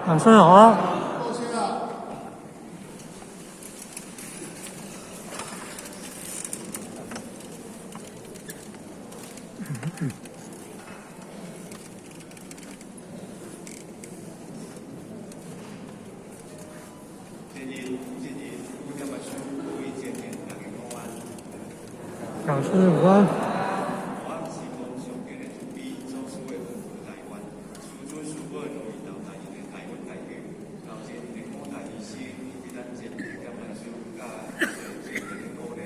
掌聲好啊！多謝啦。今日今日有點牧師各位前人大家午安。掌聲午安。我是奉上帝的慈悲，祖師的恩惠來源，師尊師母的榮耀大恩的大恩大語，到前的廣大醫生以及咱前點牧師佮前人的鼓勵，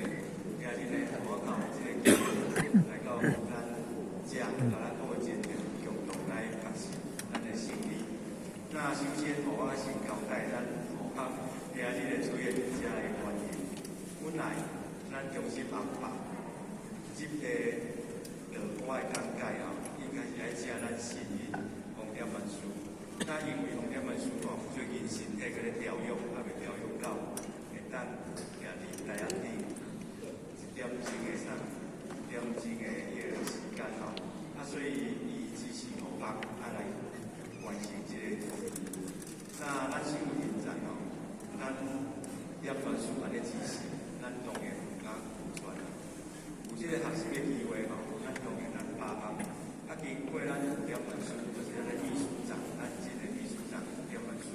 今日呢，我較有這個機會來到咱遮，佮咱各位前人共同來學習咱的聖理。那首先，予我先交代咱護學今日的出現佇遮的原因。本來咱中心安排這個道歌的講解吼，應該是愛請咱新人黃點牧師。那因為黃點牧師吼，最近身體閣咧調養，猶未調養到會當徛佇台仔頂1點鐘的啥？1點鐘的彼個時間吼。啊，所以伊指示護學愛來完成這個托義。那咱身為現在吼，咱點牧師按呢指示，咱當然毋敢拒絕啦。有這個學習的機會吼，咱當然咱把握。啊，經過咱點牧師，就是咱的秘書長，咱這個秘書長點牧師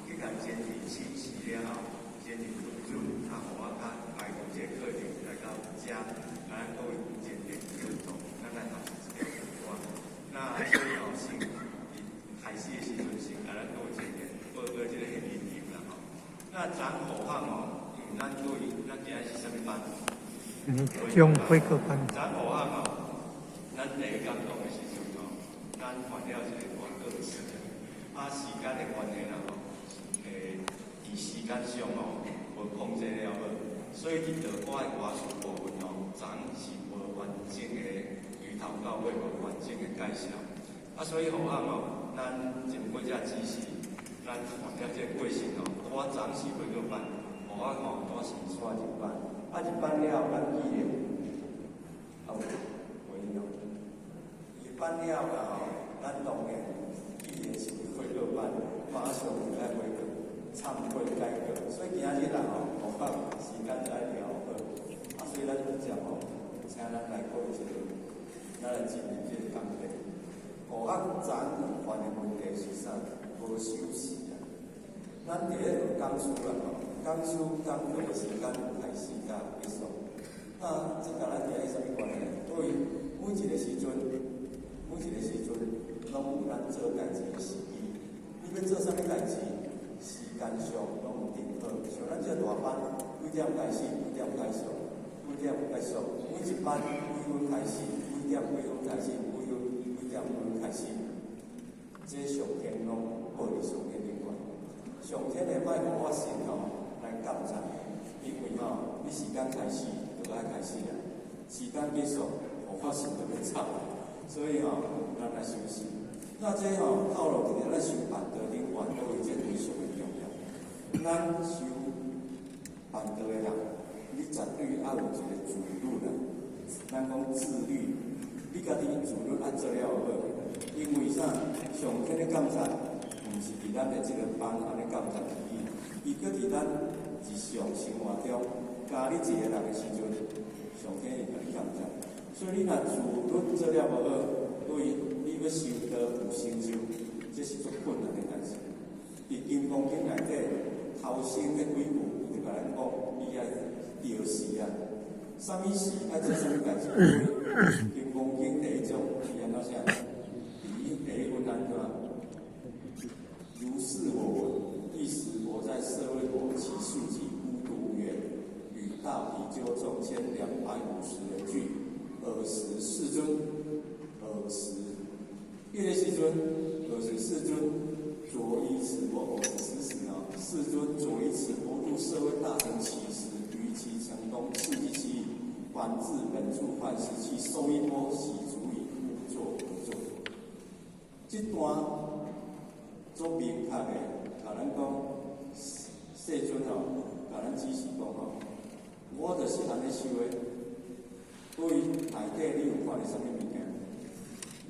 去共前人請示了後，前人批准，啊，予我較排除這個課程來到遮，共咱各位前人共同，咱來學習這個歌。那所以吼，先佇開始的時陣，先共咱各位前人報告這個緣由啦吼。那昨護學吼，因為咱各位，咱今日是啥物班？嗯，中會課班。昨護學吼，咱第一講講的時陣吼，咱犯了一個大過錯。啊，時間的關係啦吼，佇時間上吼無控制了好，所以佇道歌的歌詞部分吼，昨是無完整的，由頭到尾無完整的介紹。啊，所以護學吼，咱經過這指示，咱犯了這個過失吼，我昨是回過班，護學吼，拄是煞入班。啊，入班了後，咱記得，啊有回應哦。入班了後吼，咱當然既然是回過班，馬上就愛回過，懺悔改過。所以今日啦吼，護學時間就愛調好。啊，所以咱直接吼，請咱來過一個，咱來進入這個工課。護學昨犯的問題是啥？無守時啊。咱佇咧學講師啦吼，講師講課的時間開始甲結束。啊，這佮咱佇咧啥物關係？對，每一個時陣，每一個時陣，攏有咱做代誌的時機。你欲做啥物代誌，時間上攏有定好。像咱這個大班，幾點開始，幾點結束，幾點結束。每一班幾分開始，幾點幾分開始，幾分幾點幾分開始。這上天攏報佇上天頂懸。上天會歹予我神吼來監察，因為吼你時間開始就愛開始啊，時間結束，護法神就欲走，所以吼咱來守時。那這吼套落佇咱修辦道頂懸，都有這非常的重要。咱修辦道的人，你絕對愛有一個自律啦。咱講自律，你家己自律愛做了好，因為啥？上天的監察，毋是佇咱的這個班按呢監察伊，伊閣佇咱日常生活中，教你一個人的時陣，上天會共你監察。所以你若自律做了無好，對你欲修道有成就，這是足困難的代誌。佇《金剛經》內底，頭先彼幾句，伊就共咱講，伊愛著時啊，啥物時愛做啥物代誌。《金剛經》第一章伊按怎寫？第一分按怎？如是我聞，彼時佛在舍衛國祇樹給孤獨園，與大比丘眾1250人俱。爾時世尊，爾時，彼个時陣，爾時世尊著衣持缽，爾時時啊，世尊著衣持缽入舍衛大城乞食，於其城東次第七里，返至本處飯食訖，收衣缽，洗足已，趺坐而坐。這段足明確的，共咱講，世尊吼，共咱指示講吼，我就是按呢修的。對內底你有看著啥物物件？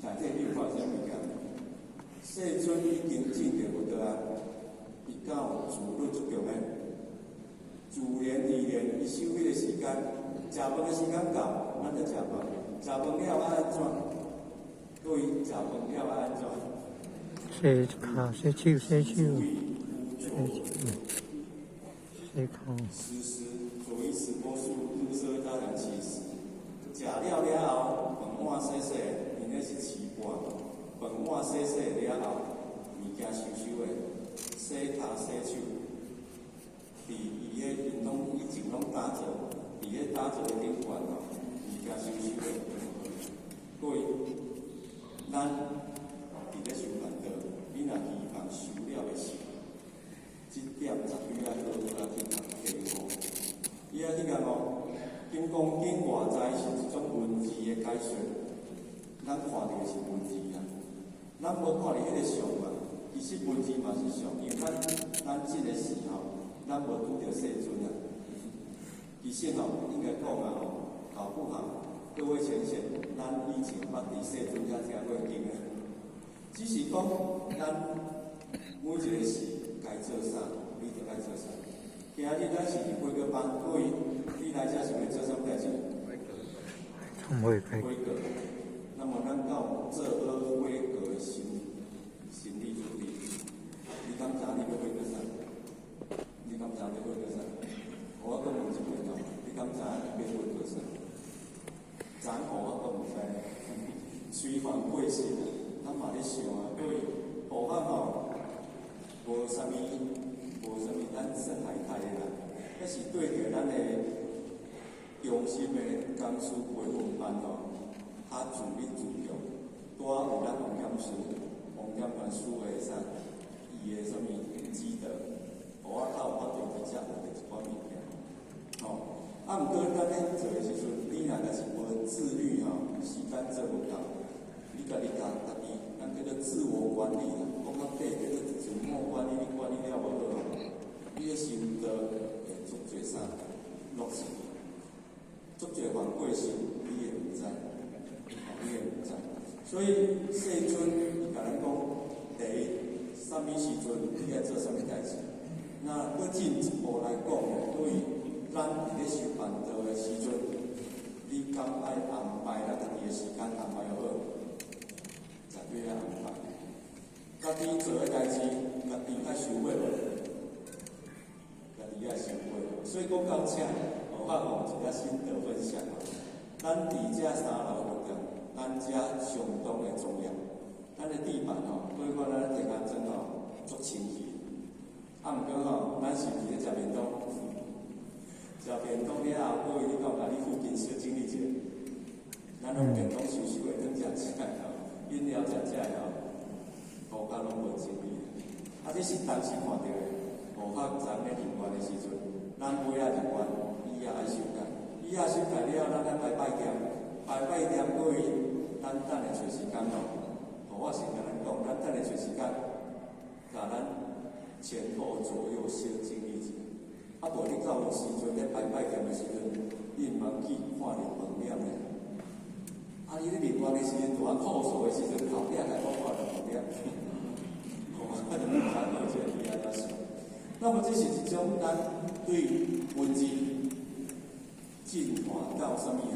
內底你有看著啥物物件？世尊已經證著佛道啊，伊敢有自律足強的，自憐自憐，伊守彼個時間，食飯的時間到，咱就食飯，食飯了愛按怎？各位食飯了愛按怎？洗跤、洗手、洗手、洗手、洗跤。時時左依十波數，入社會大人乞食。食了了後，飯碗洗洗，因那是飼盤，飯碗洗洗了後，物件收收的，洗跤洗手。佇伊彼𪜶攏以前攏打坐，佇彼打坐的頂懸吼，物件收收的。各位，咱佇咧修辦道，你若希望修了會熟，這點絕對愛好好仔去共體悟。伊愛去共哦，《金剛經》外在是一種文字的解說，咱看著的是文字啊，咱無看著彼個相嘛。其實文字嘛是相，因為咱這個時候，咱無拄著世尊啊。其實吼，應該講啊吼，搞不好各位淺顯，咱以前捌佇世尊遐聽過經啊。只是講咱每一個時該做啥，你就愛做啥。今日咱是伫悔過班，各位，你來遮是欲做啥物代誌？悔過。悔過。那麼咱到做好悔過的心理準備。你敢知你欲悔過啥？你敢知欲悔過啥？我閣問一遍哦，你敢知你欲悔過啥？昨昏我閣毋知，隨凡過失啊，咱嘛咧想啊，各位，護法吼，無啥物，無啥物，咱算害太的啦。彼是對著咱的中心的講師培訓班吼，較自律自強，拄仔有咱王劍師、王劍法師的啥，伊的啥物指導，予我較有法度佇遮學著一寡物件。吼，啊，毋過咱咧做的時陣，你若若是無自律吼，時間做無夠，你家己家家己，咱叫做自我管理啦，講較底叫做自我管理，你管理了無好，你的修道會足濟啥落失，足濟犯過失，你會毋知，你會毋知。所以世尊伊共咱講，第一，啥物時陣你愛做啥物代誌。那閣進一步來講，對咱佇咧修辦道的時陣，你敢愛安排咱家己的時間安排好？絕對愛安排。家己做的代誌，家己愛收尾無？家己愛收尾。所以講到這，我有一個心得分享。咱佇遮三樓佛殿，咱遮相當的莊嚴。咱的地板吼，各位看咱鐵鏨磚吼，足清氣。啊，毋過吼，咱是毋是咧食便當？食便當了後，各位你敢有共你附近小整理一下？咱攏便當收收的，轉食食吼，飲料食食的吼，塗跤攏無整理。啊，這是當時看著的。護法昨咧入願的時陣，咱尾仔入願，伊也愛修改，伊也修改了，咱愛排拜念，排拜念各位，咱等下揣時間吼，我先共咱講，咱等下揣時間，共咱前後左右小整理一下。啊，無你到時陣咧排拜念的時陣，你毋通去看著飯粒咧。啊，你咧入願的時陣，拄仔叩首的時陣，頭壁來我看著飯粒，我就毋知道這個去按怎想。那麼這是一種咱對文字進化到啥物啊？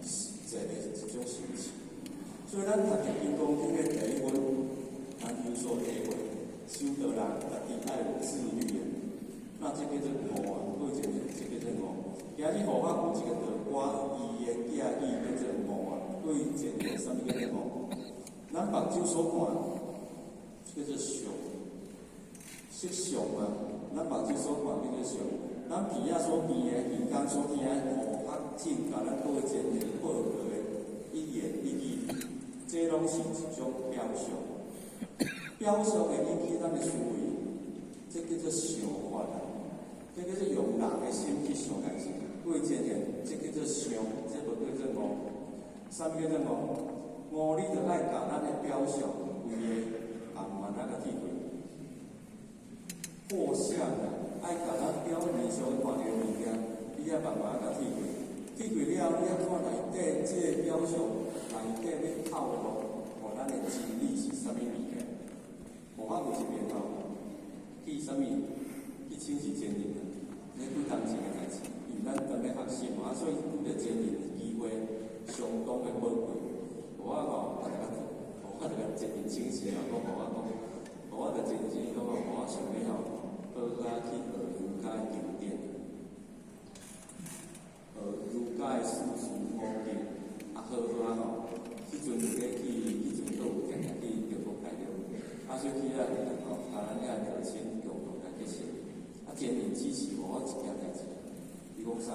實際的一種形式。所以咱讀《金剛經》的第一分，咱有所體會，修道人家己愛有自律的。那這叫做悟啊，過一個這叫做悟。今日護法有一個道歌，伊的寄語叫做悟啊。對前面啥物叫做悟？咱目睭所看，叫做相，色相啊。咱目睭所看叫做相，咱耳仔所聽的、耳孔所聽的，護法正共咱各位前面報告的一言一語，這攏是一種表象。表象會引起咱的思維，這叫做想法啊。這叫做用人的心去想代誌。各位前面，這叫做想，這無叫做悟。啥物叫做悟？悟你著愛共咱的表象規个慢慢仔共去過。破相啊，愛共咱表面上看著的物件，你愛慢慢仔共去過。去過了，你愛看內底這個表象內底欲透露，予咱的真理是啥物物件？啥物？去請示前人啊，咧幾工前的代誌，因為咱踮咧學習嘛，啊，所以拄著前人的機會相當的寶貴。予我吼，啊，就共我就共前人請示啊，講予我講，予我就前人講吼，予我想欲吼，好佳去學儒家經典，學儒家的四書五經，啊，好好啊吼，彼陣就咧去，彼陣閣有定定去中國大陸，啊，所以去遐吼，共咱遐道親共同來結識。啊，前人指示予我一件代誌，伊講啥？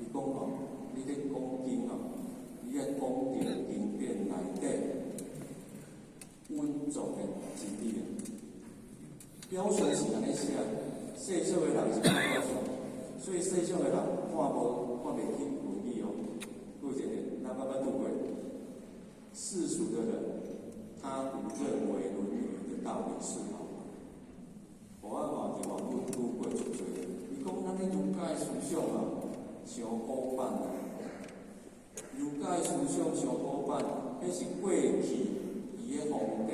伊講吼，你咧講經吼，你愛講著經典內底蘊藏的真理啊。表象是按呢寫，世俗的人是看表象，所以世俗的人看無看袂起論語哦。有一個，咱捌捌拄過，世俗的人，他不認為《論語》的道理是好。我吼佇網路拄過足濟，伊講咱咧儒家的思想啊，傷古板啊。儒家的思想傷古板，彼是過去伊的皇帝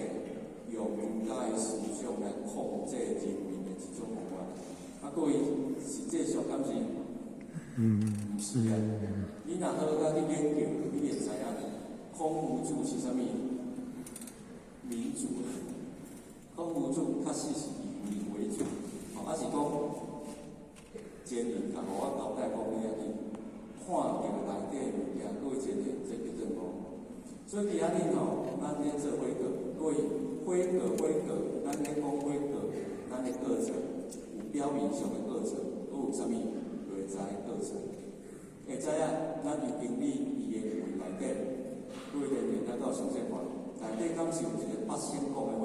用儒家的思想來控制人民的一種方法。啊，各位實際上敢是？毋是啊。你若好佳去研究，你會知影孔夫子是啥物民主啊？孔夫子確實是以民為主，吼，啊是講前人共予我交代講，你愛去看著內底的物件，各位前人，這叫做無。所以今仔日吼，咱咧做悔過，各位悔過悔過，咱咧講悔過，咱的過程有表面上的過程，閣有啥物內在的過程。會知影咱有經歷伊的話內底，各位前人，咱都有詳細看，內底敢是有一個八仙講的話？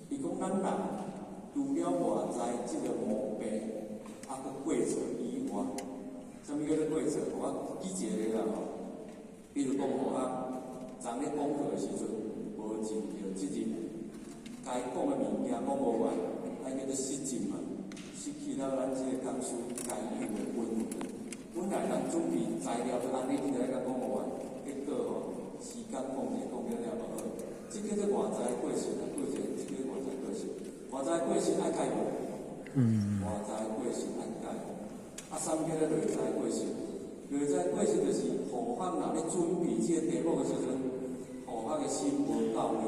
伊講咱人除了外在這個毛病，啊，閣過錯以外，啥物叫做過錯？我舉一個例啦吼，比如講吼啊，昨咧講課的時陣無盡著責任，該講的物件講無完，按叫做失職嘛，失去了咱這個講師該有的本分。本來人準備材料都按呢，你著愛共講無完，結果吼時間控制講了了無好，這叫做外在過失啊，過失，這叫外在過失。外在過失愛改無？外在過失愛改。啊，啥物叫做內在過失？內在過失就是護法若咧準備這個題目的時陣，護法的心無到位，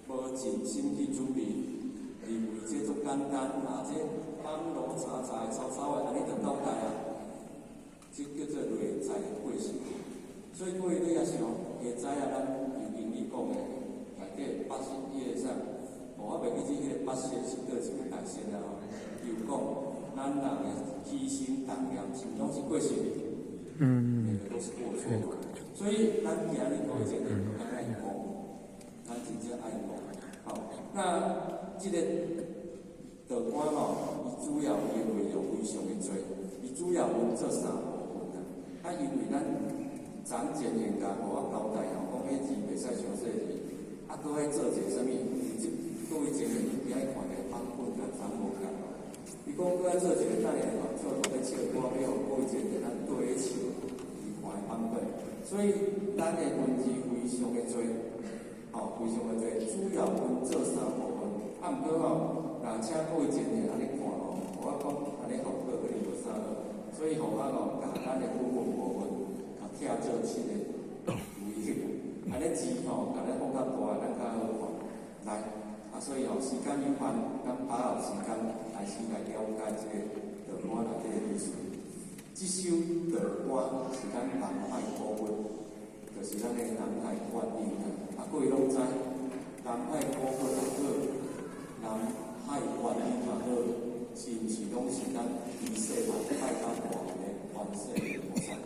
無盡心去準備，認為這足簡單，啊，這網路查查的、抄抄的，按呢就交代啊。這叫做內在過失。所以各位你也想，會知影咱尤經理講的內底八仙伊個啥？我袂記這彼個八仙是佗一個大仙啊吼。伊有講，咱人的起心動念是毋攏是過失？每個都是過錯嘛。所以咱今日各位這個咱愛講，咱真正愛講。好，那這個道觀吼，伊主要伊的內容非常的濟，伊主要分做三部分啊。啊，因為咱昨前言共予我交代吼，講彼字袂使傷細字，啊，閣愛做一個啥物？這各位前言你今日看的版本佮昨無仝。伊講閣愛做一個，等下吼，做予欲唱歌，欲予各位前言咱對咧唱，伊看的版本。所以咱的文字非常的濟，吼，非常的濟，主要分做三部分。啊，毋過吼，若請各位前言按呢看吼，我講按呢效果可能無啥好，所以予我吼，共咱的部分部分，共拆做七个位去。按呢字吼，共咱放較大，咱較好看。來，啊，所以吼，時間有限，咱把握時間，開始來了解這個道歌內底的意思。這首道歌是咱南海古佛，就是咱的南海觀音啊。啊，各位攏知，南海古佛也好，南海觀音也好，是毋是攏是咱佇世內拜較大的觀世音菩薩？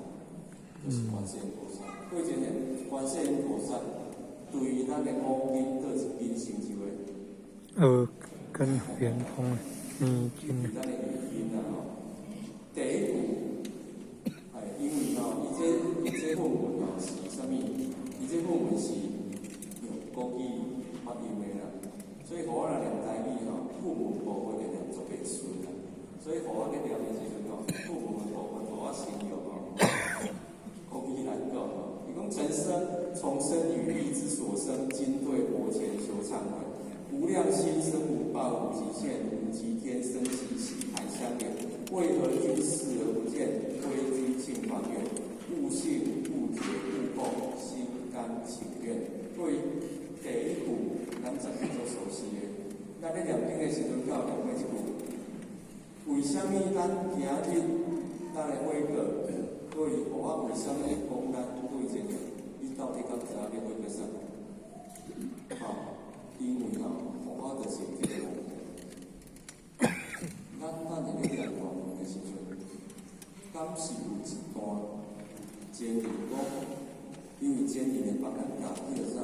就是觀世音菩薩。各位前言，觀世音菩薩對咱的五根佗一根成就的？耳根圓通，耳根。咱的耳根啊吼，第一句，哎，因為吼，伊這梵文吼是啥物？伊這梵文是用國語發音的啦，所以予我若念台語吼，梵文部分會念足袂順啦。所以予我咧念的時陣吼，梵文部分予我先用吼，國語來講吼，伊講塵生從身語意之所生，今對佛前求懺悔。無量心生無報無極限，無極天生起喜海相連。為何君視而不見？歸居淨還原，悟性悟覺悟空，心甘情願。各位，第一句咱絕對足熟悉的。咱咧念經的時陣，敢有念過這句？為啥物咱今日咱的悔過？各位，我為啥物會講咱對這個？你到底敢知影你悔過啥？吼，因為吼，我就是這個問題。咱等下咧念願文的時陣，敢是有一段前言講，因為前言會幫咱教彼個啥，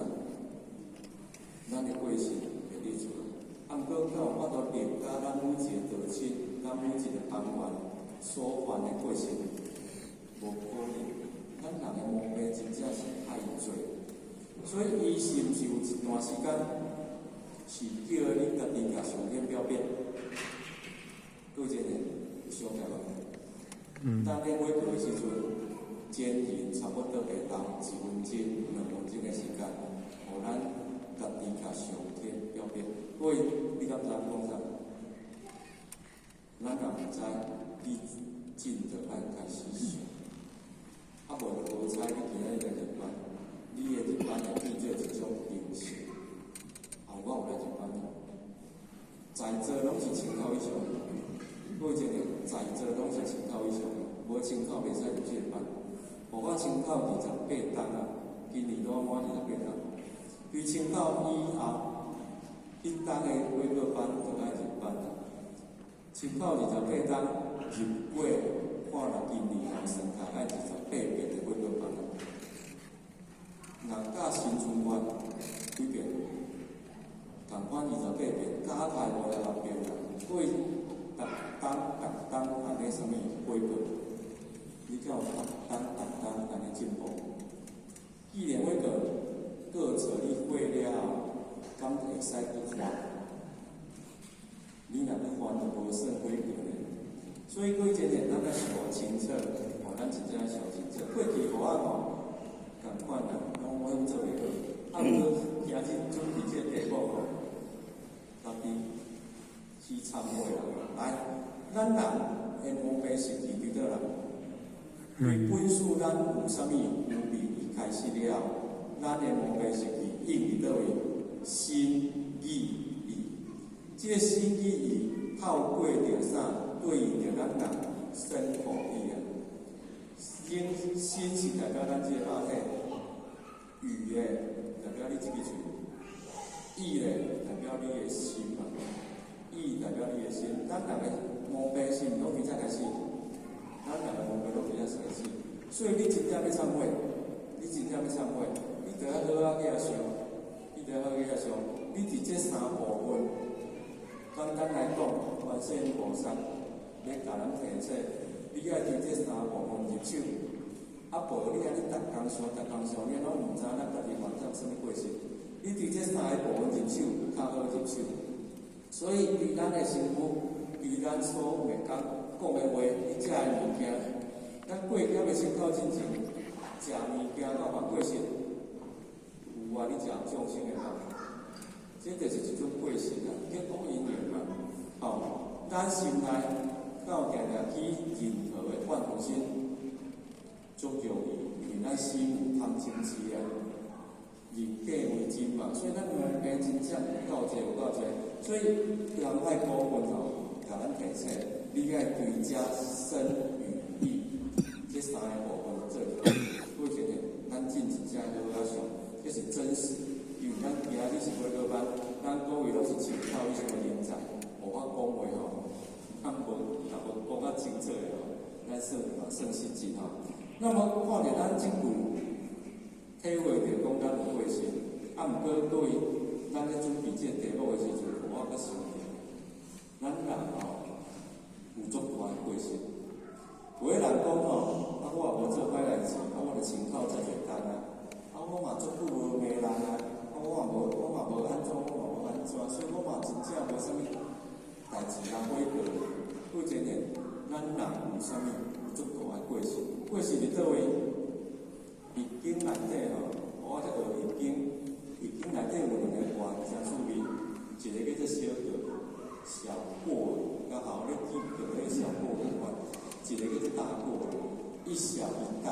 咱的過失會列出來。啊，毋過敢有法度列甲咱每一個道親，咱每一個班員所犯的過失，無可能。咱人的毛病真正是太濟，所以伊是毋是有一段時間是叫你家己共上天表白？對這個有想法無？當咧悔過的時陣，前人差不多會留一分鐘、2分鐘的時間，予咱家己共上天表白。各位，你敢知影講啥？咱若毋知，你真著愛開始想。啊，無就好彩，你今仔日來入班，你的入班會變做一種形式。啊，我有來入班，在座攏是千口以上，各位真的，在座攏是千口以上，無千口袂使入這個班。予我千口28冬啊，今年拄滿28冬。對千口以後，彼冬的悔過班就愛入班啦。千口28冬入過，看若今年吼算起愛28遍的悔過班啦。若甲新春願幾遍？仝款28遍，加起來56遍啦。所以逐冬逐冬按呢啥物悔過？你才有逐冬逐冬按呢進步。既然悔過，過錯你悔了後，敢會使閣犯？你若閣犯，就無算悔過咧。所以各位真正咱愛想清楚，吼，咱真正愛想清楚。過去予我吼，仝款啦，攏我攏做袂好。啊，毋過今日準備這個題目吼，家己去懺悔啦。來，咱人的毛病是佇佗啦？對本書咱有啥物有備一開始了後，咱的毛病習氣應佇佗位？身語意。這個身語意透過著啥？對應著咱人身口意啊。身身是代表咱這個肉體，語咧代表你這个喙，意咧代表你的心嘛。意代表你的心。咱人的毛病是毋攏佇遮開始？咱人的毛病攏佇遮開始。所以你真正欲懺悔，你真正欲懺悔，你著愛好好去想，你著好好去想，你佇這三部分，簡單來講，觀世音菩薩欲共咱提醒，你愛佇這三部分入手。啊，無你按呢逐工想，逐工想，你攏毋知咱家己犯啥物過失。你佇這三个部分入手，較好入手。所以，對咱的身軀，對咱所有會講講的話，你食的物件，咱過去猶未信教進前，食物件敢有犯過失？有啊，你食眾生的肉，這就是一種過失啊，結果因緣嘛。吼，咱心內敢有定定起任何的怨恨心，足容易，因為咱心有貪嗔痴啊，認假為真嘛，所以咱毛病真正有夠濟，有夠濟。所以人愛古文吼，共咱提醒，你愛對遮身語意這三個部分做。過一個，咱真真正好好想，這是真實。因為咱今日是悔過班，咱各位攏是千口以上的人才，無法講話吼，咱無若無講較清楚的吼，咱算嘛算失職吼。那麼看著咱這句，體會著講咱有過失，啊，毋過各位，咱咧準備這個題目的時陣，我閣想著，咱人吼有足大的過失。有的人講吼，啊，我也無做歹代誌，啊，我就親口遮濟工啊，啊，我嘛足久無罵人啊，啊，我嘛無按怎，我嘛無按怎，所以我嘛真正無啥物代誌通悔過。過真呢，咱人有啥物有足大的過失？過失佇佗位？易經內底吼，我咧學易經，易經內底有兩個卦真趣味。一个叫做小過，小過，剛好咧記過彼個小過仝款，一個叫做大過，一小一大，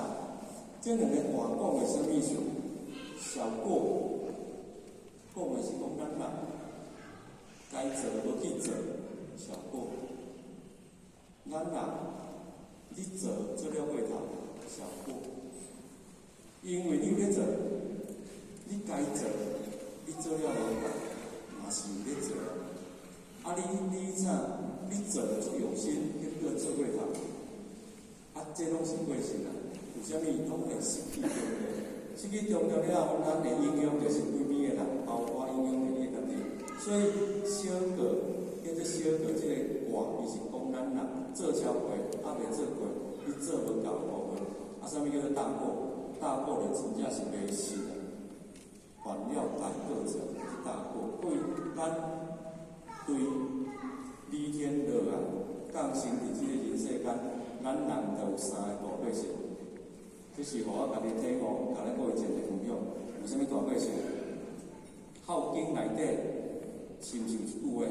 這兩個話講的啥物意思？小過講的是講咱人該做無去做，小過；咱人你做做了過頭，小過。因為你有咧做，你該做，你做了無夠，嘛是有咧做。啊你，你怎你做足用心，結果做過頭，啊，這攏是過失啊。為啥物攏會失去重要？失去重要了後，咱會影響就是規邊的人，包括影響著你家己。所以小過叫做小過，這個過，伊是講咱人做超過，猶未做過，你做無夠的部分。啊，啥物叫做大過？大過就真正是迷信啊，犯了大過者是大過。所以咱對理天落來降生佇這個人世間，咱人就有三個大過失。這是予我家己體悟，共咱各位真濟分享。有啥物大過失？孝經內底是毋是有一句話？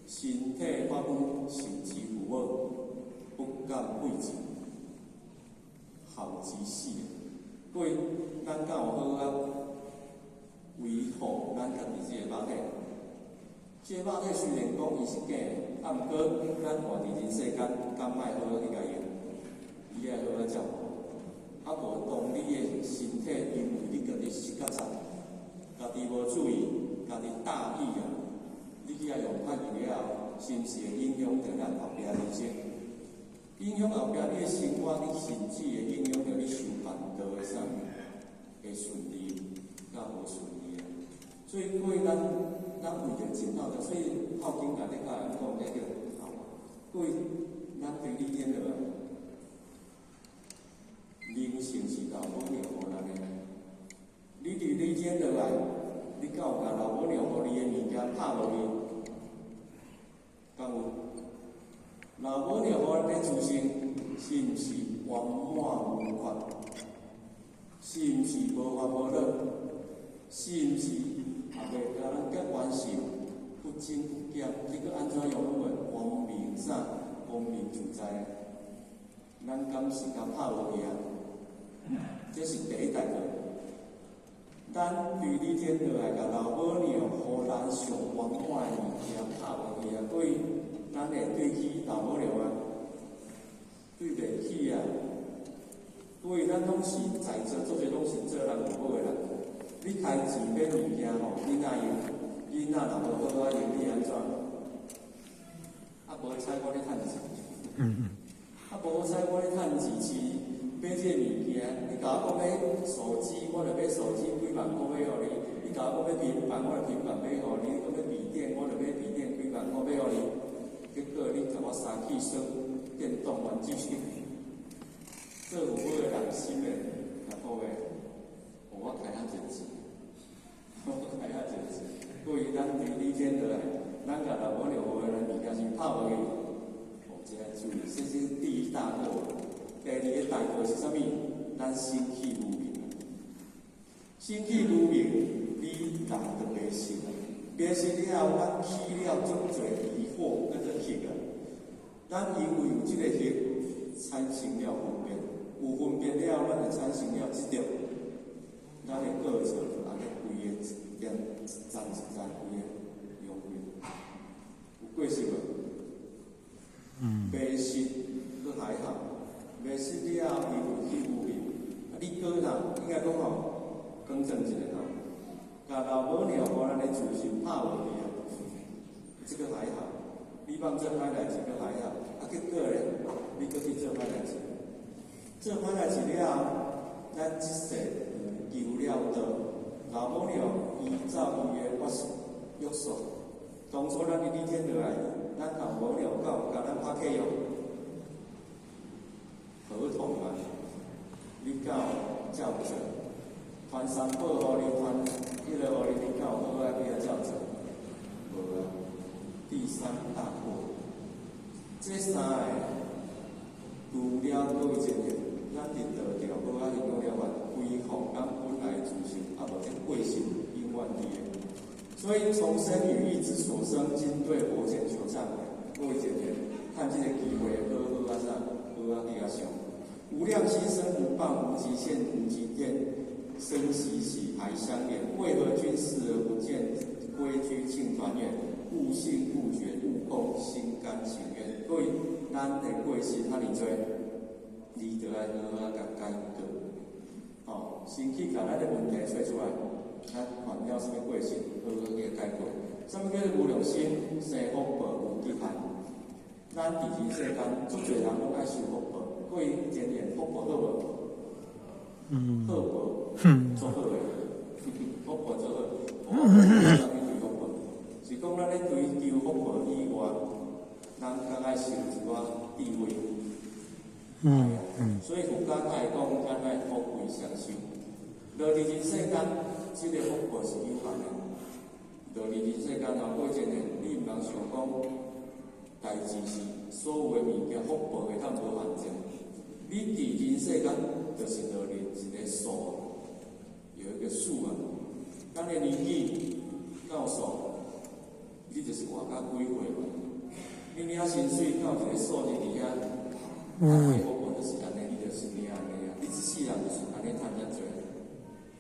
身體髮膚，受之父母，不敢背之，孝之始。各位，咱敢有好好維護咱家己這個肉體？這個肉體雖然講伊是假的，啊，毋過咱活佇人世間，敢愛好好去共用？你愛好好照顧。啊，無當你的身體因為你家己失覺察，家己無注意，家己大意啊，你去遐用歹去了後，是毋是會影響著咱後壁人生？影響後壁你的生活，你甚至會影響著你修辦道的啥物，會順利佮無順利啊。所以，各位咱為著盡孝道，所以孝經內底教咱講這叫孝。各位，咱對理天落來，靈性是老母娘予咱的。你佇理天落來，你敢有共老母娘予你的物件拍落去？敢有？老母娘予咱的自性，是毋是圓滿無缺？是毋是無煩無惱？是毋是也袂共咱結冤仇，不增不減？這閣按怎樣攏會光明啥？光明自在。咱敢是共拍落去啊？這是第一大過。咱對理天落來，共老母娘予咱上圓滿的物件拍落去啊！所以咱會對起老母娘啊，對袂起啊！所以咱攏是在座，做者攏是做人有好的人。你開錢買物件吼，囡仔用，囡仔若無好好用，你按怎？啊，無彩我咧趁錢。啊，無彩我咧趁錢是買這個物件。你共我講買手機，我就買手機幾萬箍買予你；你共我講買平板，我就平板買予你；你講買筆電，我就買筆電幾萬箍買予你。結果你共我三去耍電動玩具。做父母的人心會較好的，我開遐濟錢，我開遐濟錢。所以咱對理天落來，咱共老母娘予的咱物件是拍落去，哦，這愛注意，這是第一大過。第二個大過是啥物？咱生起無明。生起無明，你人就迷失啊！迷失了後，咱起了足濟疑惑，叫做惑啊。咱因為有這個惑，產生了分別，有分別了，咱就產生了執著。咱的過錯就按呢規个一點一層一層規个浪費，有過失無？迷失閣還好，迷失了後，因為起無明，啊，你閣若應該講吼，更正一下吼，共老母娘予咱的自信拍落去啊，這個還好，你放做歹代誌閣還好，啊，結果咧，你閣去做歹代誌，做歹代誌了後，咱這世有求了道，老母娘依照伊的法約束，當初咱佇理天落來，咱老母娘敢有共咱拍契約合同嘛？你敢有照做？傳三寶予你，傳彼个予你，你敢有好好去遐照做？無啊。第三大過，這三个除了各位真正，咱佇道條好好行動了外，恢復咱本來的自性，啊無這過失永遠佇的。所以從身語意之所生，今對佛前求懺悔。各位姐姐，趁這個機會，好好啊啥，好好去共想。無量心生不報，無極限無極天，生喜喜還相連。為何君視而不見？歸居慶團圓，悟性悟覺悟空，心甘情願。各位，咱的過失遐爾濟，你著愛好好共解決。吼，先去共咱的問題揣出來，咱犯了啥物過失，好好去解決。啥物叫做無量心生福報無極限？咱佇人世間，足濟人攏愛受福報。各位前言福報好無？好報，足好的，福報足好。我講啥物對福報？是講咱咧追求福報以外，咱較愛受一寡智慧。所以佛家愛講，咱愛福慧雙修。落佇人世間，這個福報是有限的。落佇人世間吼，過真呢，你毋通想講，代誌是所有的物件福報會當無限制。你佇人世間，就是落佇一個數，有一個數啊。咱的年紀到數，你就是活到幾歲嘛？你領薪水到一個數字佇遐，福報就是按呢，你就是領按呢啊。你一世人就是按呢趁遮濟，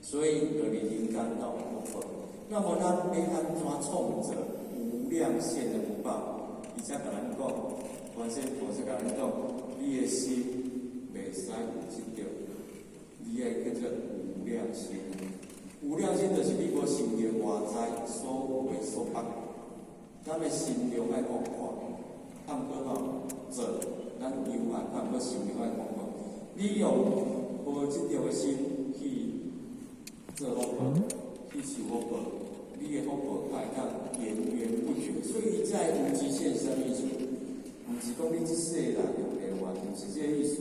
所以落佇人間到福報。那麼咱欲按怎創造無量限的福報？伊才共咱講，觀世菩薩共咱講，你的心袂使有執著，你愛叫做無量心。無量心就是你無受著外在所為束縛，咱的心量愛廣闊，啊毋過吼做，咱有限，啊毋過心量愛廣闊。你用無執著的心去做福報，去受福報，你的福報才會當源源不絕。所以伊才無極限啥物意思？毋是講你這世人用袂完，毋是這個意思。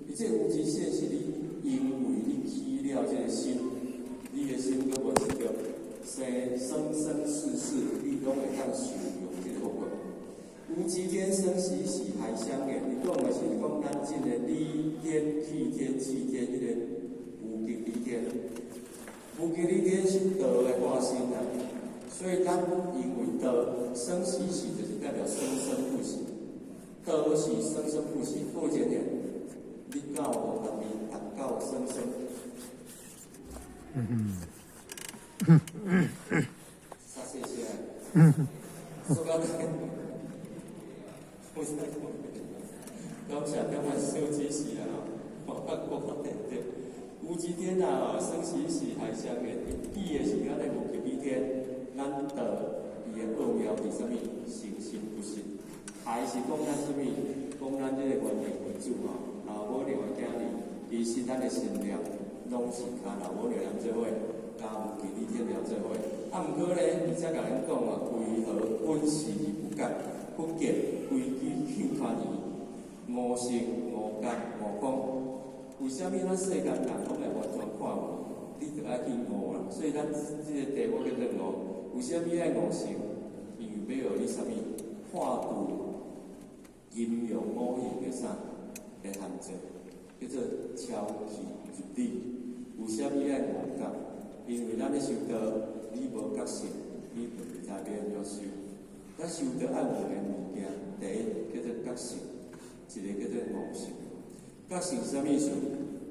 伊這無極限是你因為你起了這個心，你的心閣無執著，生生生世世，你攏會當受用這個福報。無極天生喜喜還相連，伊講的是講咱這個理天、氣天、氣天，彼個無極理天。無極理天是道的化身啊，所以咱因為道生喜喜，就是代表生生不息。道是生生不息，過一年，你到無共你達到生生。啥謝謝。說到這個，我是感謝感謝小知識啊！我我對對，無極天啊，生喜喜還相連，伊的是咱的無極理天，咱道伊的奧妙佇啥物？生生不息，還是講咱啥物？講咱這個原理為主吼，老母娘的囝兒，其實咱的心念攏是佮老母娘做伙，佮無極理天了做伙。啊，毋過咧，伊才共咱講啊，為何本是而不覺？不見歸居慶團圓，悟性悟覺悟空。為啥物咱世間人攏會完全看無？你著愛去悟啦。所以咱這個題目叫做悟。為啥物愛悟性？因為欲予你啥物破除陰陽五行的啥的限制，叫做超氣入理。為啥物愛悟覺？因為咱咧修道，你無覺性，你就毋知欲按怎修。咱修道愛有兩个物件，第一叫做覺性，一個叫做悟性。覺性是啥物意思？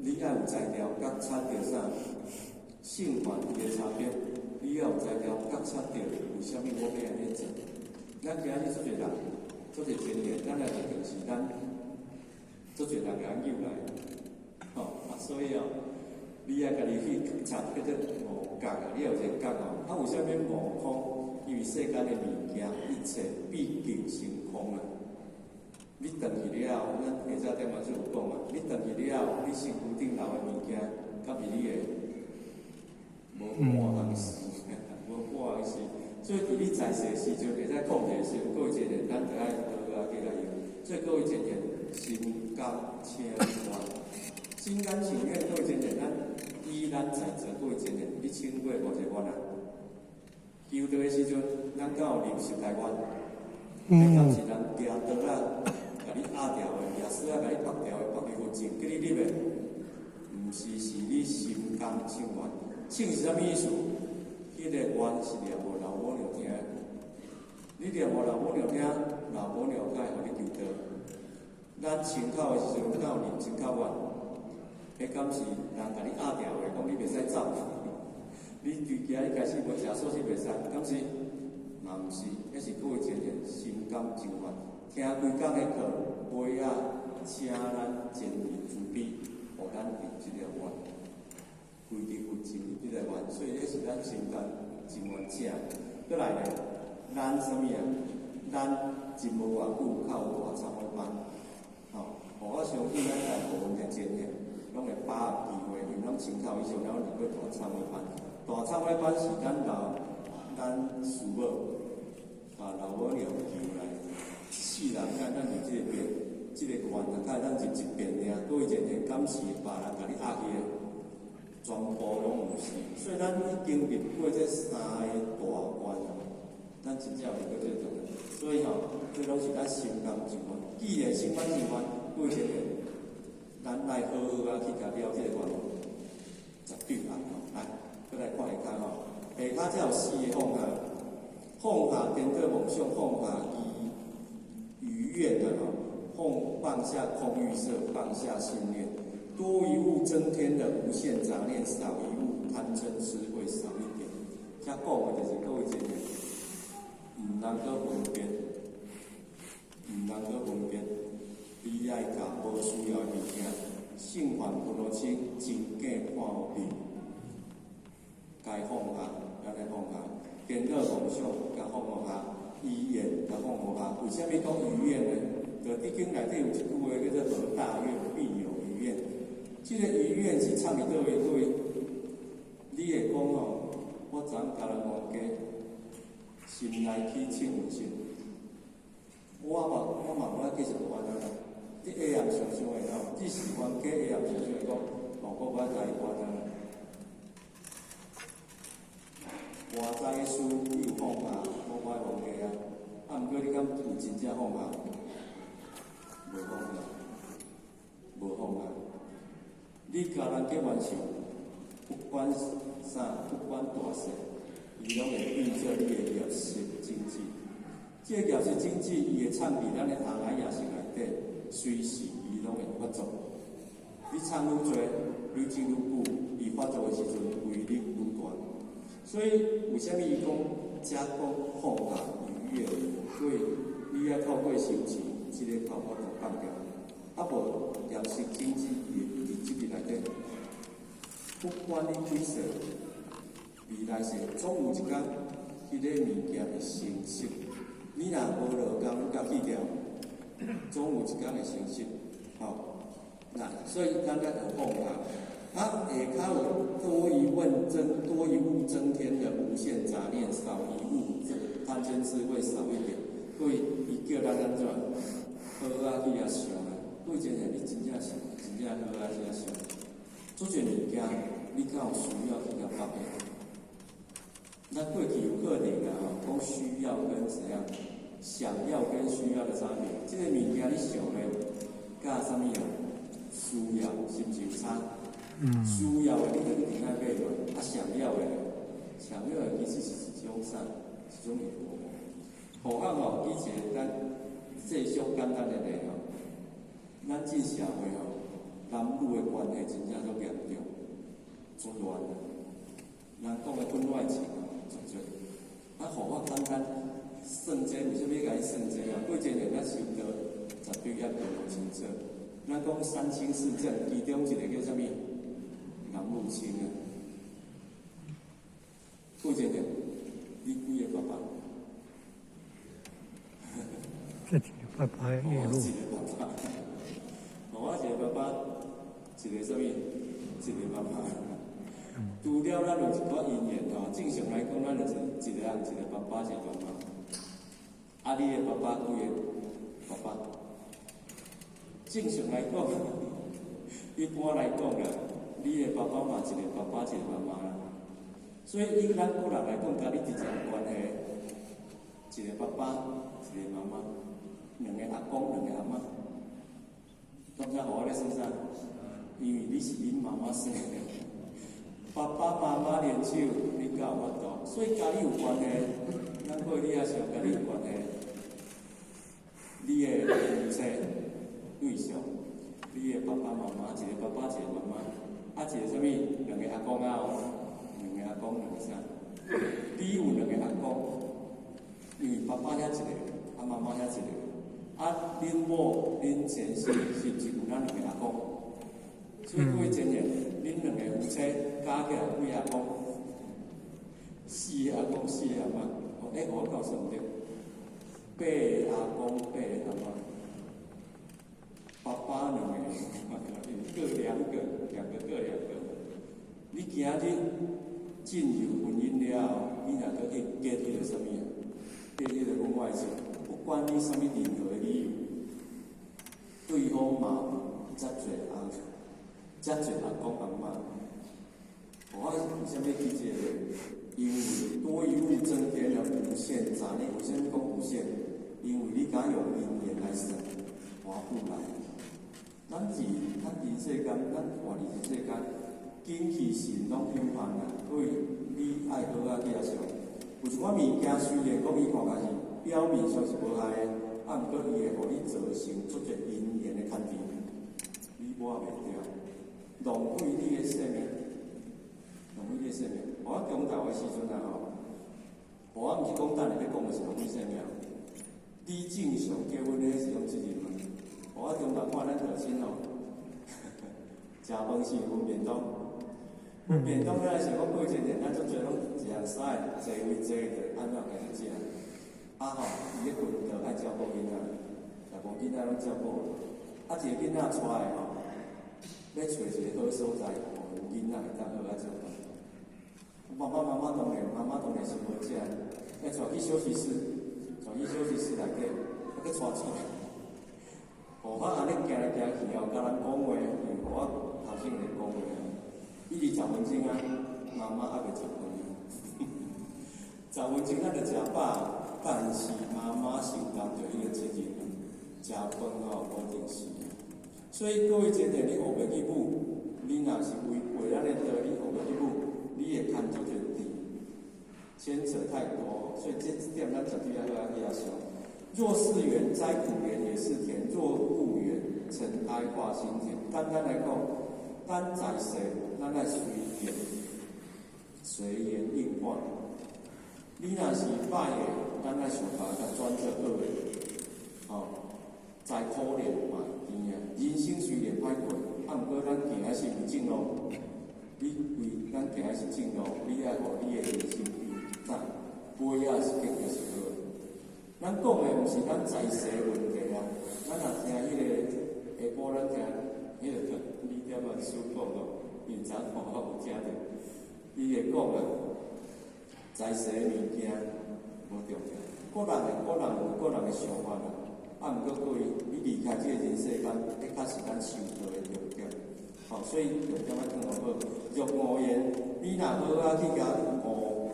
你愛有才調覺察著啥？聖凡伊的差別，你愛有才調覺察著為啥物我欲按呢做？咱今日足濟人，足濟青年，咱來就是咱足濟人共咱誘來，吼啊，所以哦，你愛家己去覺察，叫做悟覺啊，你有一個覺哦。啊，為啥物悟空？因為世間的物件，一切畢竟成空啊。你轉去了後，咱下早點嘛就有講啊。你轉去了後，你身軀頂留的物件，敢是你的？無半項是，無半項是。所以佇你在世的時陣，會使控制的時陣，各位青年，咱著愛好好仔起來用。所以各位青年，心甘情願，心甘情願。各位青年，咱以咱在座各位青年，你請過偌濟願啊？求道的時陣，咱敢有入十大願？彼敢是人舉刀仔，共你壓牢的，耶穌仔共你縛牢的，縛入佛境，叫你入的，毋是，是你心甘情願。請是啥物意思？彼個個願是念予老母娘聽。你念予老母娘聽，老母娘才會予你求道。咱清口的時陣，敢有念清口願？彼敢是人共你壓牢的，講你袂使走。你對今日開始無食素是袂使，敢是？嘛毋是，彼是各位一個心甘情願。聽規工的課，尾仔請咱真理慈悲，予咱入這個願，歸依佛進入這個願，所以彼是咱心甘情願請。閣來咧，咱啥物啊？咱真無偌久較有大懺悔班，吼，我相信咱大部分的前贤，攏會把握機會，因為攏親口以上，咱入過大懺悔班。大懺悔班是咱老咱師母共老母娘求來，一世人共咱入這个遍，這個願啊，共咱入一遍爾。各位前賢，敢是別人共你壓去的？全部攏毋是。所以咱已經入過這三個大願啊，咱真正有入過這個大願。所以吼，這攏是咱心甘情願。既然心甘情願，各位前賢，咱來好好啊去共了這個願，絕對愛吼。來，閣來看下跤吼，下跤才有四個放下，放下顛倒夢想，放下餘餘願的吼，放下空欲色，放下心念，多一物增添了無限雜念，少一物貪嗔痴會少一點。遮講的就是各位前賢，毋通閣分別，毋通閣分別，你愛共無需要的物件，聖凡分予清，真假看予明，該放下，咱來放下，顛倒夢想，共放予下，餘願共放予下。為啥物講餘願呢？就《地經》內底有一句話叫做“得大願必有餘願”。這個餘願是藏佇佗位？各位，你會講吼，我昨昏共人冤家，心內起嗔恨心，我嘛無愛繼續冤啊。你下暗想想會吼，你是冤家下暗想想會講，哦，我無愛共伊冤啊。外在的事你有放下，我無愛冤家啊。啊，毋過你敢有真正放下？無放下，無放下。你共人結冤仇，不管啥，不管大細，伊攏會變做你的業識種子。這個業識種子，伊會藏佇咱的阿賴耶識內底，隨時伊攏會發作。你藏愈濟，累積愈久，伊發作的時陣威力愈大。所以為啥物伊講遮講放下逾越？所以你愛透過修持，這個較有法度放掉。啊無業識種子，伊會佇這個內底，不管你幾歲，未來世總有一工，彼個物件會成熟。你若無落工，你共去掉，總有一工會成熟。吼，那所以咱愛放下。啊，下跤有多一問增，多一物增添的無限雜念，少一物貪嗔痴會少一點。所以伊叫咱按怎好好仔去遐想啊。各位前賢，你真正想，真正好好仔去遐想。足濟物件，你敢有需要去共放下？咱過去有課程啊，吼，講需要跟怎樣，想要跟需要的差別。這個物件你想的，佮啥物啊？需要是毋是有差？需要的你就一定愛買落，啊，想要的，想要的其實是一種啥？一種欲望。何況吼，以前咱這上簡單的例吼，咱這社會吼，男女的關係真正足嚴重，足亂。人講的婚外情吼，足濟。啊，予我簡單算這，為啥物共伊算這啊？過前年咱修道，絕對猶無清楚。咱講三清四正，其中一個叫啥物？男女親啊。過前年，你幾个爸爸？一個爸爸一路。一個爸爸。我一個爸爸，一個啥物？一個媽媽。除了咱有一寡因緣吼，正常來講，咱就是一個人一個爸爸，一個媽媽。啊，你的爸爸幾个爸爸？正常來講，一般來講啦，你的爸爸嘛一個爸爸，一個媽媽啦。所以以咱個人來講，佮你直接關係，一個爸爸，一個媽媽，兩個阿公，兩個阿嬤。感覺予我咧算啥？因為你是恁媽媽生的。爸爸媽媽連手，你敢有法度？所以佮你有關係，咱各位你也想佮你有關係，你的夫妻對象，你的爸爸媽媽，一個爸爸，一個媽媽，啊，一個啥物？兩个阿公啊，兩个阿公兩个啥？你有兩个阿公，因為爸爸遐一個，啊媽媽遐一個，啊恁某恁先生是毋是有咱兩个阿公？所以各位真言，恁兩个夫妻加起來幾阿公？四个阿公，四个阿媽。欸，我告訴你，八个阿公，八个阿媽，爸爸兩个，各兩個，兩個各兩個。你今日進入婚姻了後，你若閣去結彼个啥物啊？結彼個婚外情，不管你啥物任何的理由，對方嘛有遮濟阿，遮濟阿公阿媽。我為啥物記這個？因為多一物增添了無限雜念。為啥物講無限？因為你敢用因緣來算，划不來。咱佇世間，咱活佇這世間，精氣神攏有限啦。所以你愛好仔去遐想，有一寡物件雖然講伊看起來是表面上是無害的，啊，毋過伊會予你造成足濟因緣的牽制，你抹袂掉，浪費你的生命，浪費你的生命。我中晝的時陣啊吼，我毋是講等下欲講的是浪費生命。你正常結婚彼是種責任嘛？我中晝看咱和親吼，食飯時分便當，便當咱想講過一年，咱足濟攏一項衫坐位坐著按怎開始食。啊吼，伊咧困就愛照顧囡仔，若無囡仔攏照顧。啊，一個囡仔帶的吼，欲揣一個好所在，予囡仔會當好仔照顧。爸爸媽媽當然，媽媽當然是無食，欲帶去休息室，帶去休息室內底，啊閣帶出來。予我按呢行來行去哦，佮人講話，因為我頭先咧講話，伊佇10分鐘啊，媽媽猶未食飯。10分鐘咱就食飽，但是媽媽承擔著彼個責任，食飯吼無定時。所以各位真正你學袂去舞，你若是違背咱的道理學袂去舞，你會牽足濟甜，牽扯太多，所以這點咱絕對愛好仔去遐想。若是緣，再苦蓮也是甜；若無緣，塵埃化心田。簡單來講，咱在世，咱愛隨緣，隨緣應化。你若是歹的，咱愛想辦法轉做好的。吼，再苦練嘛甜啊！人生雖然歹過，啊，毋過咱行的是毋正路。你為咱行的是正路，你愛予你的人生變讚，尾仔是結局是好的。咱講的毋是咱在世問題啊，咱若聽彼個下晡，咱聽彼個李點啊師講哦，因昨昏我有聽著，伊會講啊，在世的物件無重要，個人的個人有個人的想法啦。啊，毋過各位，你離開這個人世間，彼較是咱修道的重點。吼，所以重點愛放好。若五緣，你若好仔去共悟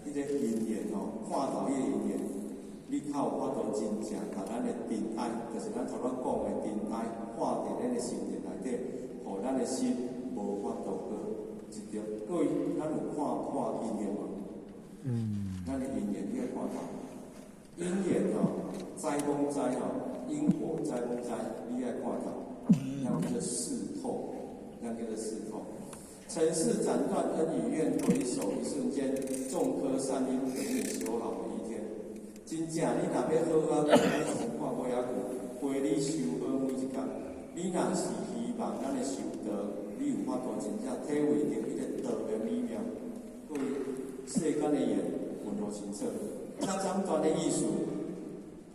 彼個因緣吼，看透彼個因緣。你較有法度真正共咱的塵埃，就是咱頭拄講的塵埃，化佇咱的心靈內底，予咱的心無法度閣執著。各位，咱有看破因緣無？咱的因緣你愛看透。因緣吼，知罔知吼，因果知罔知，你愛看透。那叫做識透，那叫做識透。塵世斬斷恩與怨，回首一瞬間，種顆善因，等你修好每一天。真正你若欲好仔，咱看尾仔句，陪你修好每一工。你若是希望咱的修道，你有法度真正體會著彼個道的美妙。各位，世間的緣，分予清楚。那斬斷的意思，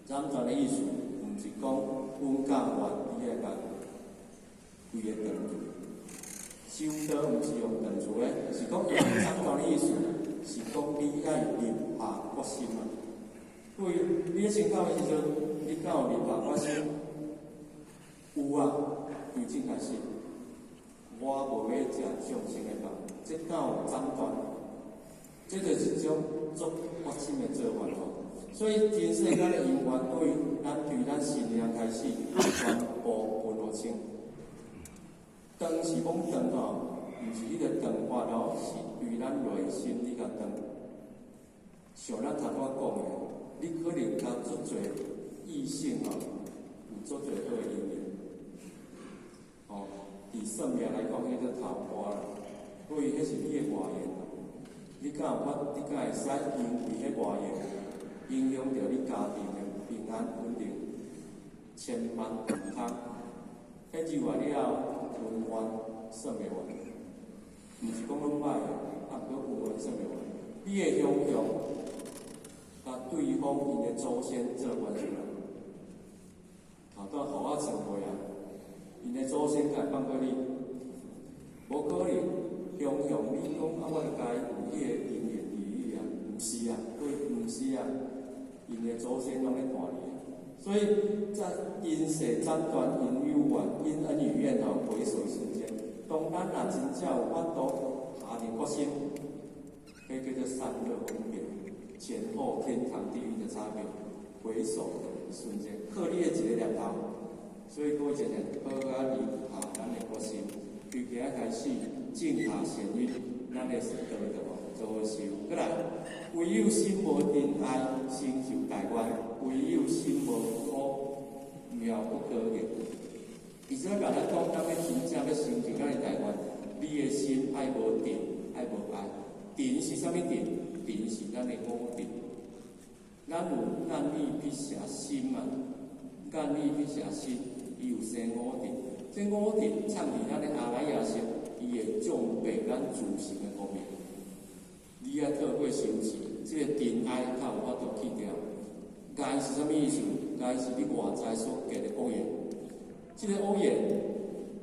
斬斷的意思，毋是講阮甘願你愛共規个斷除。修道毋是用斷除的，是講斬斷的意思，是講你愛立下決心啊。各位，你咧信教的時陣，你敢有立下決心？有啊，由這開始，我無欲食眾生的肉，這敢有斬斷？這就是一種足決心的做法吼。所以人世間的因緣，對咱對咱信念開始，全部分予清。斷是講斷吼，毋是彼个斷法哦，是對咱內心你共斷。像咱頭拄仔講的，你可能佮足濟異性吼，有足濟好的姻緣，吼，佇算命來講，彼叫桃花啦，所以彼是你的外緣。你敢有法？你敢會使因為彼外緣影響著你家庭的平安穩定、千萬毋通。彼入來了後，恩怨算袂完，毋是講攏歹的，啊，毋過恩怨算袂完。你的鄉鄉佮對方𪜶的祖先做關係啦，頭拄仔予我算過啊，𪜶的祖先敢會放過你？無可能。鄉鄉你講啊，我就共伊有彼个姻緣利益啊，毋是啊，對，毋是啊，𪜶的祖先攏咧看你啊。所以在因捨斬斷因有緣，因恩與怨吼，回首瞬間。當咱若真正有法度下定決心，彼叫做善惡分別，前後天堂地獄的差別，回首的瞬間，靠你的一个念頭。所以各位親像，好好離下咱的決心，對今仔開始種下善因，咱的道德吼做好修。閣來，唯有心無塵埃，成就大願；唯有心無苦，妙不可言。伊說共咱講，咱欲真正欲成就咱的大願，你的心愛無塵，愛無埃。塵是啥物塵？塵是咱的五蘊。咱有眼耳鼻舌身嘛？眼耳鼻舌身，伊有生五蘊。這五蘊藏佇咱的阿賴耶識，伊會障蔽咱自性的光明。你愛透過修持，這个塵埃較有法度去掉。礙是啥物意思？礙是你外在所結的惡緣。這个惡緣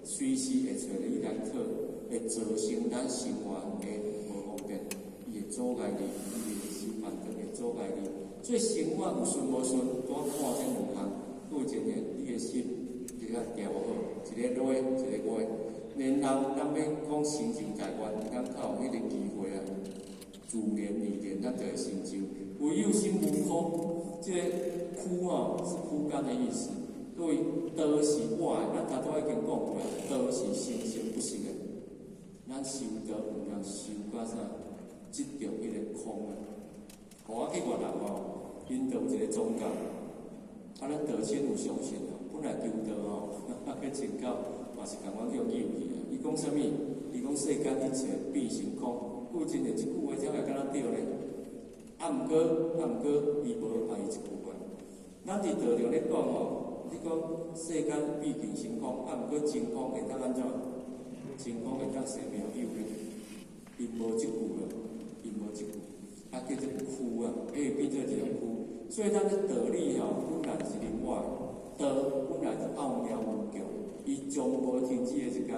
隨時會揣你來討，會造成咱生活的無方便，伊會阻礙你，伊會修煩惱，會阻礙你。所以生活有順無順，拄仔看這兩項，各位真的，你的心你較調好，一个內，一個外。然後咱欲講成就大願，咱較有彼個機會啊，自然而然咱就會成就。唯有心無枯，這个枯哦是枯乾的意思。對，道是活的，咱頭拄已經講過啊，道是生生不息的。咱修道毋通修到啥，執著彼个空啊。予我去越南吼，𪜶就有一个宗教，啊，咱道親有相信啊，本來求道吼，去請教嘛是共款叫救去啊。伊講啥物？伊講世間一切變成空，有真濟這句話才會敢若對咧。啊，毋過啊，毋過，伊無愛一句話。咱佇道場咧講吼，你講世間畢竟成空，啊，毋過真空會當按怎？真空會當生妙有咧？伊無這句啊，伊無這句，啊叫做虛啊，會變做一種虛。所以咱的道理吼，本來是另外，道本來就奧妙無窮，伊從無停止的一工。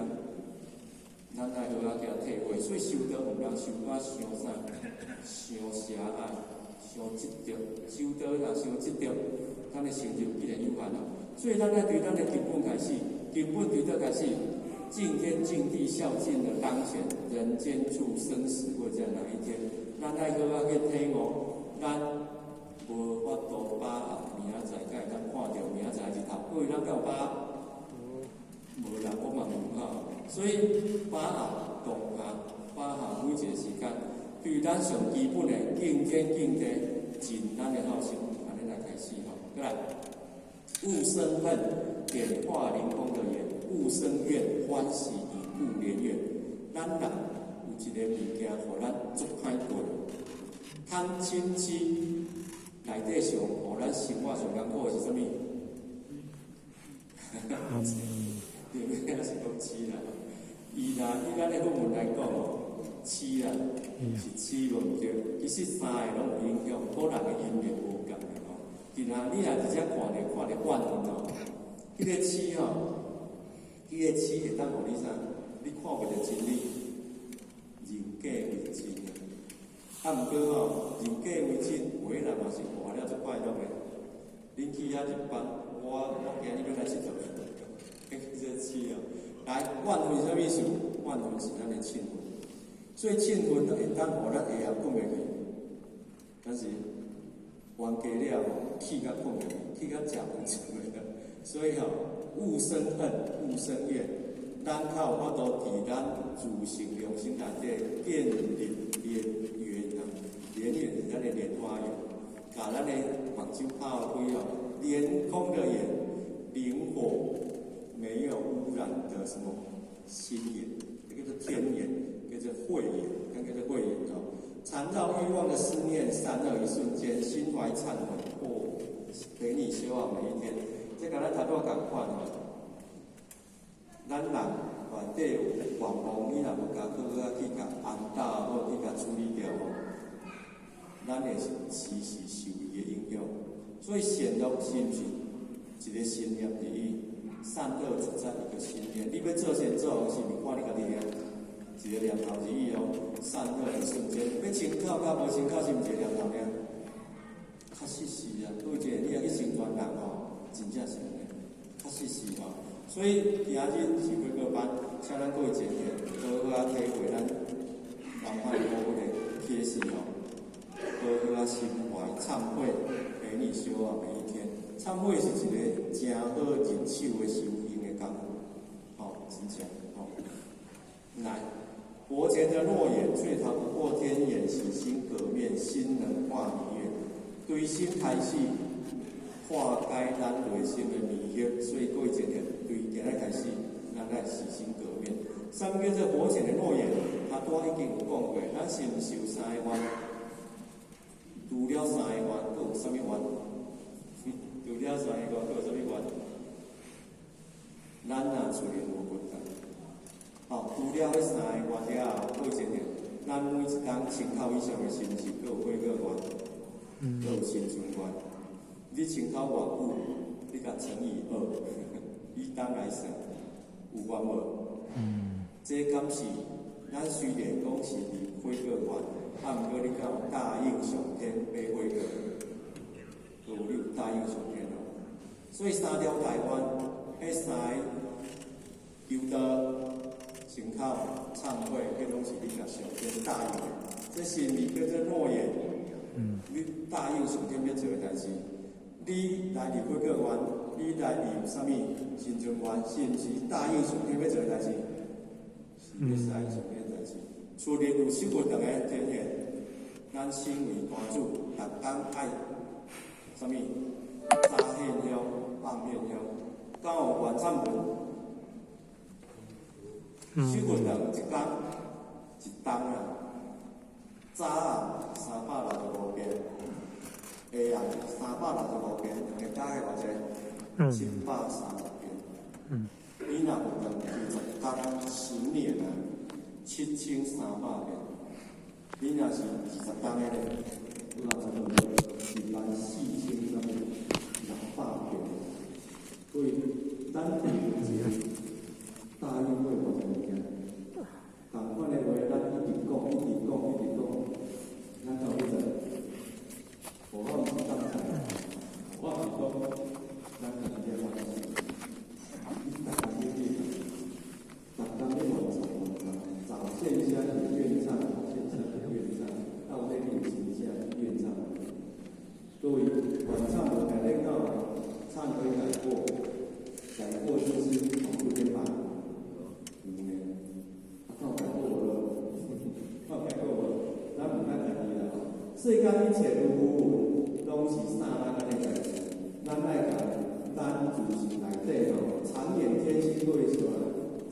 咱愛好好去體會，所以修道毋通修甲傷啥，傷狹隘，傷執著。修道若傷執著，咱的成就必然有限啊。所以咱愛對咱的根本開始，根本對佗開始，敬天敬地孝敬的當前，人間處生死會在哪一天？咱愛好好去體悟，咱無法度把握明仔載，敢會當看著明仔載日頭。各位，咱敢有把握？無啦，我嘛無哈。所以把握當下，把握每一個時間，對咱上基本的敬天敬地，盡咱的孝心，按呢來開始吼。閣來，勿生恨，點化靈空的緣；勿生怨，歡喜以故連緣。咱人有一個物件，予咱足歹過，貪嗔痴內底上，予咱生活上艱苦的是啥物？對，抑是講痴啦。伊若以咱的佛門來講哦，痴啦是痴無毋對，其實三个攏有影響，個人的因緣無仝的吼。伫若你若直接看著看著怨恨哦，彼个痴吼，彼个痴會當予你啥？你看袂著真理，認假為真啊。啊，毋過吼，認假為真，有的人嘛是活了足快樂的。恁去遐一班，我今日欲來𨑨迌，彼叫做痴哦。來，怨恨是啥物意思？怨恨是咱的嗔恨，所以嗔恨會當予咱下暗睏袂去，但是冤家了吼，氣甲睏袂去，氣甲食飯食袂落。所以吼，勿生恨，勿生怨，咱較有法度佇咱自性良心內底建立蓮園啊，蓮園是咱的蓮花園，共咱的目睭拍開哦，蓮空的眼，靈火沒有污染的什麼心眼，這叫做天眼，叫做慧眼，叫做慧眼哦。纏繞慾望的思念，善惡一瞬間，心懷懺悔，哦，陪你修好每一天。這共咱頭拄仝款哦。咱人內底有願望，你若無共好好啊去共安搭好，去共處理掉吼，咱會時時受伊的影響。所以善惡是毋是一個心念而已？善惡只在一個心念。你欲做善做惡，是毋是看你家己爾？一個念頭而已哦。善惡一瞬間，欲清口佮無清口，是毋是一個念頭爾？確實是啊，對者你若去成全人吼，真正是按呢，確實是吼。所以今日是悔過班，請咱各位前賢好好啊體會咱南漢佛的啟示吼，好好啊心懷懺悔，陪你修啊每一天。懺悔是一個誠好入手的修行的工夫，吼，真正吼。來，佛前的諾言，卻逃不過天眼，洗心革面，心能化迷願，對心開始化解咱內心的迷惑，所以各位前賢對今日開始，咱來洗心革面。啥物叫做佛前的諾言？頭拄已經有講過，咱是毋是有三個願？除了三個願，閣有啥物願？除了三個願，閣有啥物願？咱若出現無骨力，吼，除了彼三個願了後，各位前賢，咱每一工千口以上的心是閣有幾個願？閣有生存願。你穿口偌久，你共乘以二，以冬來算，有願無？這敢是咱雖然講是立悔過願，啊，毋過你敢有答應上天欲悔過？有你有答應上天哦。所以三條大願，彼三个求道、清口、懺悔，彼攏是你共上天答應的。這是毋是叫做諾言？你答應上天欲做的代誌，你來立悔過願，你來立啥物生存願，是毋是答應上天欲做的代誌？是欲答應上天的代誌。除了有修過長的天眼，咱身為大主，逐工愛啥物？早獻香、晚獻香，敢有願懺文？修過長一工一冬啊，早暗365遍，下暗365遍，兩个加起來偌濟？730遍。你若有長20工10年啊，7300遍。你若是20工的咧，有人差不多14600遍。所以咱有一個答應過偌濟物件，仝款的話，咱一直講，一直講，一直講，咱到底做？我毋是當菜，我是講，咱家己咧完成，你逐工咧去，逐工咧完成完成，早獻香也願懺，晚獻香也願懺，到底你有真正願懺？各位，願懺無內底到懺悔改過，改過就是重複編碼，有呢？啊，敢有改過無？敢有改過無？咱毋咱家己啦吼。世間一切如浮雲，攏是剎那間的代誌。咱愛共咱自性內底吼，長遠天心過的時候，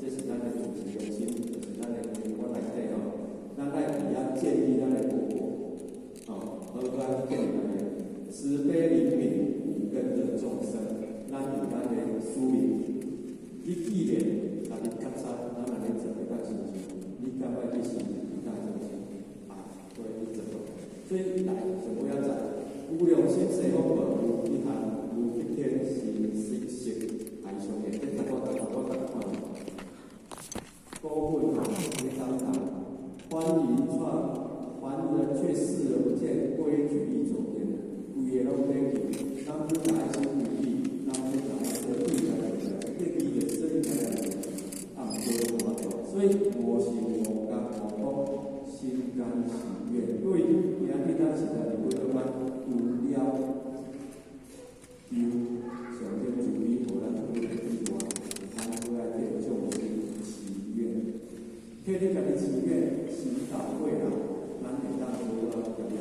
這是咱的自性良心，就是咱的根本內底吼。咱愛佇遐建立咱的佛果，吼，好好建立咱的慈悲憐憫五根的眾生，咱有咱的使命。你既然家己覺察，咱按呢做會當成就，你敢欲去成就其他眾生？啊，所以你做。所以來上尾仔在無量心西方佛無一行無一天是色色愛上的，這大我大我共款。古本吼，咧講講，凡人卻凡人卻視而不見，規矩一走天，規个攏短去，咱替你家己祈願祈禱過後，咱會當好好啊，對不對？